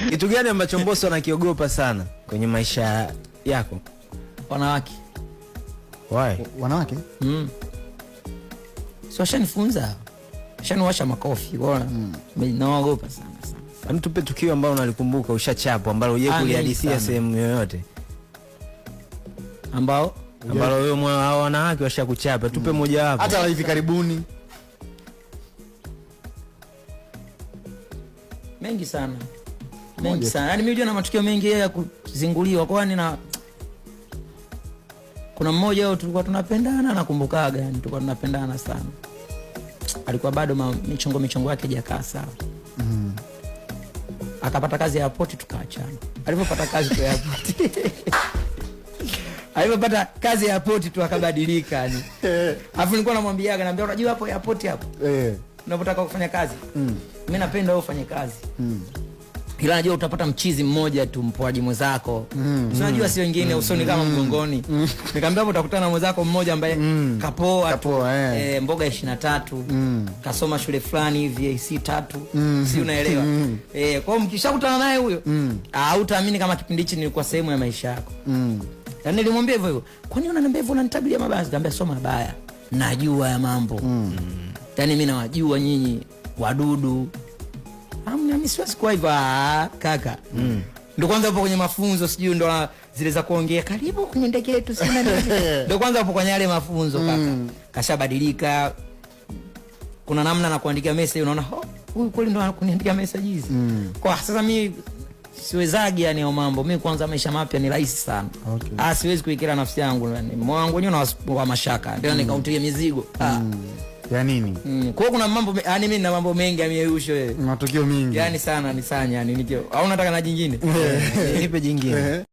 Kitu gani ambacho Mbosso anakiogopa sana kwenye maisha yako? Wanawake. Why? Wanawake? Si washanifunza. Washaniwasha makofi, unaona? Mimi naogopa sana sana. Hem, tupe tukio ambalo unalikumbuka ushachapwa ambalo hujawahi Ah, mengi kulihadithia sana. sehemu yoyote. Ambao Ambalo wewe hao wanawake washakuchapa, tupe moja wapo. Hata hivi karibuni. Mengi sana. Mengi sana. Yaani mimi na matukio mengi ya kuzinguliwa, kwani na kuna mmoja wao tulikuwa tunapendana, nakumbukaga, yani tulikuwa tunapendana sana. Alikuwa bado michongo yake haijakaa sawa. Akapata kazi ya airport, tukaachana. Alipopata kazi tu ya airport. Alipopata kazi ya airport tu akabadilika yani. Alafu nilikuwa namwambiaga, naambia unajua hapo airport hapo. Unapotaka kufanya kazi. Mimi napenda wewe ufanye kazi. Ila najua utapata mchizi mmoja tu, mpoaji mwenzako. Si unajua si wengine usoni kama mgongoni. Nikamwambia hapo utakutana na mwenzako mmoja ambaye kapoa tu. Kapoa, eh. Mboga 23. Kasoma shule fulani hivi AC 3. Si unaelewa? Kwa hiyo mkishakutana naye huyo, hutaamini kama kipindi hichi nilikuwa sehemu ya maisha yako. Yaani nilimwambia hivyo hivyo. Kwa nini unaniambia hivyo, unanitabiria mabaya? Nikamwambia sio mabaya. Najua ya mambo. Yaani mimi nawajua nyinyi wadudu. Amna, mimi siwezi kuwa hivyo, kaka. Ndio kwanza upo kwenye mafunzo, sijui ndo zile za kuongea karibu kwenye ndege yetu, sina nini. Ndio kwanza upo kwenye yale mafunzo kaka. Kashabadilika. Kuna namna na kuandikia message unaona, oh, huyu kweli ndo anakuniandikia message hizi. Kwa sasa mimi siwezagi yani hayo mambo. Mimi kwanza maisha mapya ni rahisi sana. Siwezi kuikira nafsi yangu yani. Moyo wangu wenyewe wa mashaka. Ndio nikautilia mizigo. Ya nini? Kwa hiyo kuna mambo yani mimi nina mambo mengi ya mieyusho wewe. Matukio mengi. Yani sana ni sana yani nikio. Au unataka na jingine? Nipe jingine.